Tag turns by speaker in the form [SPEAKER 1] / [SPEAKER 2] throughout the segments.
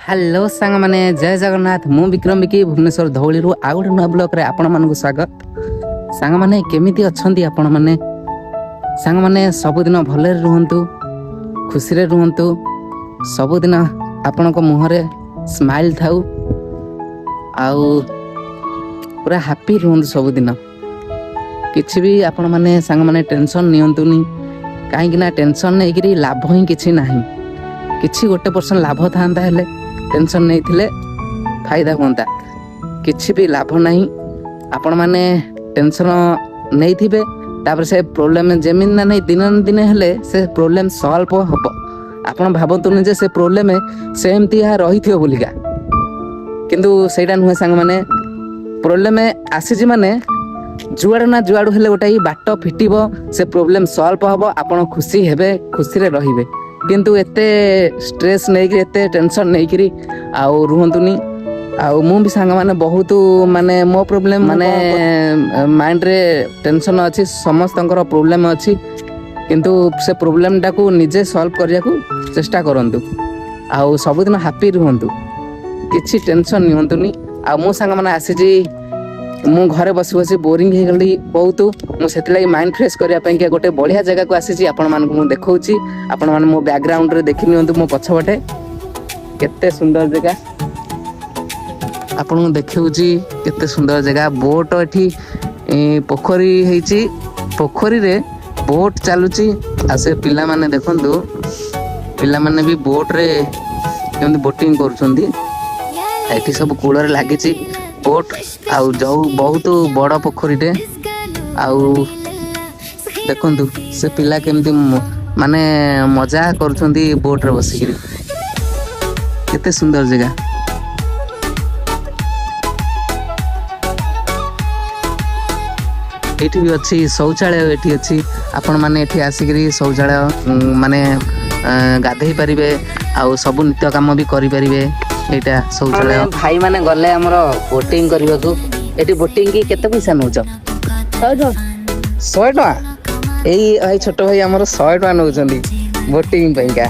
[SPEAKER 1] Hello ସାଙ୍ଗମାନେ, ଜୟ ଜଗନ୍ନାଥ। ମୁଁ ବିକ୍ରମ ବିକି, ଭୁବନେଶ୍ୱର ଧଉଳିରୁ ଆଉ ଗୋଟେ ନୂଆ ବ୍ଲଗରେ ଆପଣମାନଙ୍କୁ ସ୍ୱାଗତ। ସାଙ୍ଗମାନେ, କେମିତି ଅଛନ୍ତି ଆପଣମାନେ? ସାଙ୍ଗମାନେ, ସବୁଦିନ ଭଲରେ ରୁହନ୍ତୁ, ଖୁସିରେ ରୁହନ୍ତୁ, ସବୁଦିନ ଆପଣଙ୍କ ମୁହଁରେ ସ୍ମାଇଲ୍ ଥାଉ ଆଉ ପୁରା ହାପି ରୁହନ୍ତୁ ସବୁଦିନ। କିଛି ବି ଆପଣମାନେ ସାଙ୍ଗମାନେ ଟେନସନ୍ ନିଅନ୍ତୁନି, କାହିଁକି ନା ଟେନସନ୍ ନେଇକିରି ଲାଭ ହିଁ କିଛି ନାହିଁ। କିଛି 1% ଲାଭ ଥାନ୍ତା ହେଲେ ଟେନସନ୍ ନେଇଥିଲେ ଫାଇଦା ହୁଅନ୍ତା। କିଛି ବି ଲାଭ ନାହିଁ। ଆପଣମାନେ ଟେନସନ୍ ନେଇଥିବେ, ତାପରେ ସେ ପ୍ରୋବ୍ଲେମ୍ ଯେମିତି ନା ନାହିଁ, ଦିନେ ନା ଦିନେ ହେଲେ ସେ ପ୍ରୋବ୍ଲେମ୍ ସଲ୍ଭ ହବ। ଆପଣ ଭାବନ୍ତୁନି ଯେ ସେ ପ୍ରୋବ୍ଲେମ୍ ସେମିତି ରହିଥିବ ବୋଲିକା, କିନ୍ତୁ ସେଇଟା ନୁହେଁ ସାଙ୍ଗମାନେ। ପ୍ରୋବ୍ଲେମ୍ ଆସିଛି ମାନେ ଯୁଆଡ଼ୁ ନା ଯୁଆଡ଼ୁ ହେଲେ ଗୋଟେ ବାଟ ଫିଟିବ, ସେ ପ୍ରୋବ୍ଲେମ୍ ସଲ୍ଭ ହବ, ଆପଣ ଖୁସି ହେବେ, ଖୁସିରେ ରହିବେ। କିନ୍ତୁ ଏତେ ଷ୍ଟ୍ରେସ୍ ନେଇକିରି, ଏତେ ଟେନସନ୍ ନେଇକିରି ଆଉ ରୁହନ୍ତୁନି। ଆଉ ମୁଁ ବି ସାଙ୍ଗମାନେ ବହୁତ ମାନେ ମୋ ପ୍ରୋବ୍ଲେମ୍ ମାନେ ମାଇଣ୍ଡରେ ଟେନସନ୍ ଅଛି, ସମସ୍ତଙ୍କର ପ୍ରୋବ୍ଲେମ୍ ଅଛି, କିନ୍ତୁ ସେ ପ୍ରୋବ୍ଲେମ୍ଟାକୁ ନିଜେ ସଲ୍ଭ କରିବାକୁ ଚେଷ୍ଟା କରନ୍ତୁ ଆଉ ସବୁଦିନ ହାପି ରୁହନ୍ତୁ, କିଛି ଟେନସନ୍ ନିଅନ୍ତୁନି। ଆଉ ମୁଁ ସାଙ୍ଗମାନେ ଆସିଛି, ମୁଁ ଘରେ ବସି ବସି ବୋରିଂ ହେଇଗଲି ବହୁତ। ମୁଁ ସେଥିଲାଗି ମାଇଣ୍ଡ ଫ୍ରେଶ୍ କରିବା ପାଇଁକା ଗୋଟେ ବଢ଼ିଆ ଜାଗାକୁ ଆସିଛି। ଆପଣମାନଙ୍କୁ ମୁଁ ଦେଖାଉଛି, ଆପଣମାନେ ମୋ ବ୍ୟାକଗ୍ରାଉଣ୍ଡରେ ଦେଖି ନିଅନ୍ତୁ, ମୋ ପଛପଟେ କେତେ ସୁନ୍ଦର ଜାଗା। ଆପଣଙ୍କୁ ଦେଖାଉଛି କେତେ ସୁନ୍ଦର ଜାଗା। ବୋଟ ଏଠି ପୋଖରୀ ହେଇଛି, ପୋଖରୀରେ ବୋଟ ଚାଲୁଛି। ଆଉ ସେ ପିଲାମାନେ ଦେଖନ୍ତୁ, ପିଲାମାନେ ବି ବୋଟରେ କେମିତି ବୋଟିଂ କରୁଛନ୍ତି। ଏଠି ସବୁ କୂଳରେ ଲାଗିଛି ବୋଟ। ଆଉ ଯୋଉ ବହୁତ ବଡ଼ ପୋଖରୀଟେ। ଆଉ ଦେଖନ୍ତୁ ସେ ପିଲା କେମିତି ମାନେ ମଜା କରୁଛନ୍ତି ବୋଟରେ ବସିକିରି। କେତେ ସୁନ୍ଦର ଜାଗା। ଏଇଠି ବି ଅଛି ଶୌଚାଳୟ, ଏଠି ଅଛି। ଆପଣମାନେ ଏଠି ଆସିକିରି ଶୌଚାଳୟ ମାନେ ଗାଧେଇ ପାରିବେ ଆଉ ସବୁ ନିତ୍ୟ କାମ ବି କରିପାରିବେ। ଏଇଟା ଶୌଚାଳୟ। ଭାଇମାନେ ଗଲେ ଆମର ବୋଟିଂ କରିବାକୁ। ଏଠି ବୋଟିଂ କି କେତେ ପଇସା ନଉଛ? 100 ଟଙ୍କା। ଏଇ ଭାଇ, ଛୋଟ ଭାଇ ଆମର 100 ଟଙ୍କା ନଉଛନ୍ତି ବୋଟିଂ ପାଇଁକା।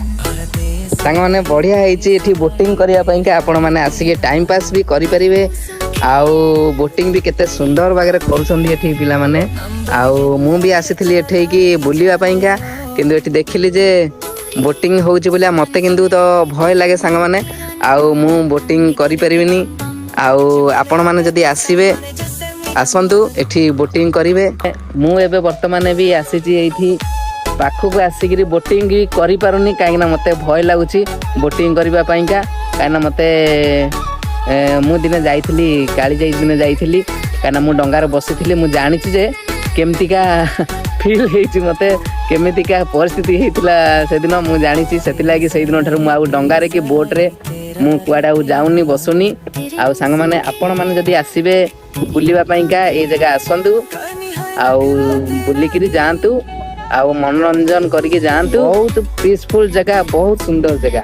[SPEAKER 1] ସାଙ୍ଗମାନେ, ବଢିଆ ହେଇଛି ଏଠି ବୋଟିଂ କରିବା ପାଇଁକା। ଆପଣମାନେ ଆସିକି ଟାଇମ ପାସ୍ ବି କରିପାରିବେ। ଆଉ ବୋଟିଂ ବି କେତେ ସୁନ୍ଦର ବାଗରେ କରୁଛନ୍ତି ଏଠି ପିଲାମାନେ। ଆଉ ମୁଁ ବି ଆସିଥିଲି ଏଠେଇକି ବୁଲିବା ପାଇଁକା, କିନ୍ତୁ ଏଠି ଦେଖିଲି ଯେ ବୋଟିଂ ହଉଛି ବୋଲି। ମତେ କିନ୍ତୁ ତ ଭୟ ଲାଗେ ସାଙ୍ଗମାନେ, ଆଉ ମୁଁ ବୋଟିଂ କରିପାରିବିନି। ଆଉ ଆପଣମାନେ ଯଦି ଆସିବେ, ଆସନ୍ତୁ, ଏଠି ବୋଟିଂ କରିବେ। ମୁଁ ଏବେ ବର୍ତ୍ତମାନ ବି ଆସିଛି ଏଇଠି ପାଖକୁ, ଆସିକିରି ବୋଟିଂ ବି କରିପାରୁନି, କାହିଁକିନା ମୋତେ ଭୟ ଲାଗୁଛି ବୋଟିଂ କରିବା ପାଇଁକା। କାହିଁକିନା ମୋତେ ମୁଁ ଦିନେ ଯାଇଥିଲି, କାଳିଜାଇ ଦିନେ ଯାଇଥିଲି, କାହିଁକିନା ମୁଁ ଡଙ୍ଗାରେ ବସିଥିଲି। ମୁଁ ଜାଣିଛି ଯେ କେମିତିକା ଫିଲ୍ ହେଇଛି ମୋତେ, କେମିତିକା ପରିସ୍ଥିତି ହେଇଥିଲା ସେଦିନ ମୁଁ ଜାଣିଛି। ସେଥିଲାଗି ସେଇଦିନ ଠାରୁ ମୁଁ ଆଉ ଡଙ୍ଗାରେ କି ବୋଟରେ ମୁଁ କୁଆଡ଼େ ଆଉ ଯାଉନି, ବସୁନି। ଆଉ ସାଙ୍ଗମାନେ, ଆପଣମାନେ ଯଦି ଆସିବେ ବୁଲିବା ପାଇଁକା, ଏଇ ଜାଗା ଆସନ୍ତୁ ଆଉ ବୁଲିକିରି ଯାଆନ୍ତୁ ଆଉ ମନୋରଞ୍ଜନ କରିକି ଯାଆନ୍ତୁ। ବହୁତ ପିସଫୁଲ ଜାଗା, ବହୁତ ସୁନ୍ଦର ଜାଗା।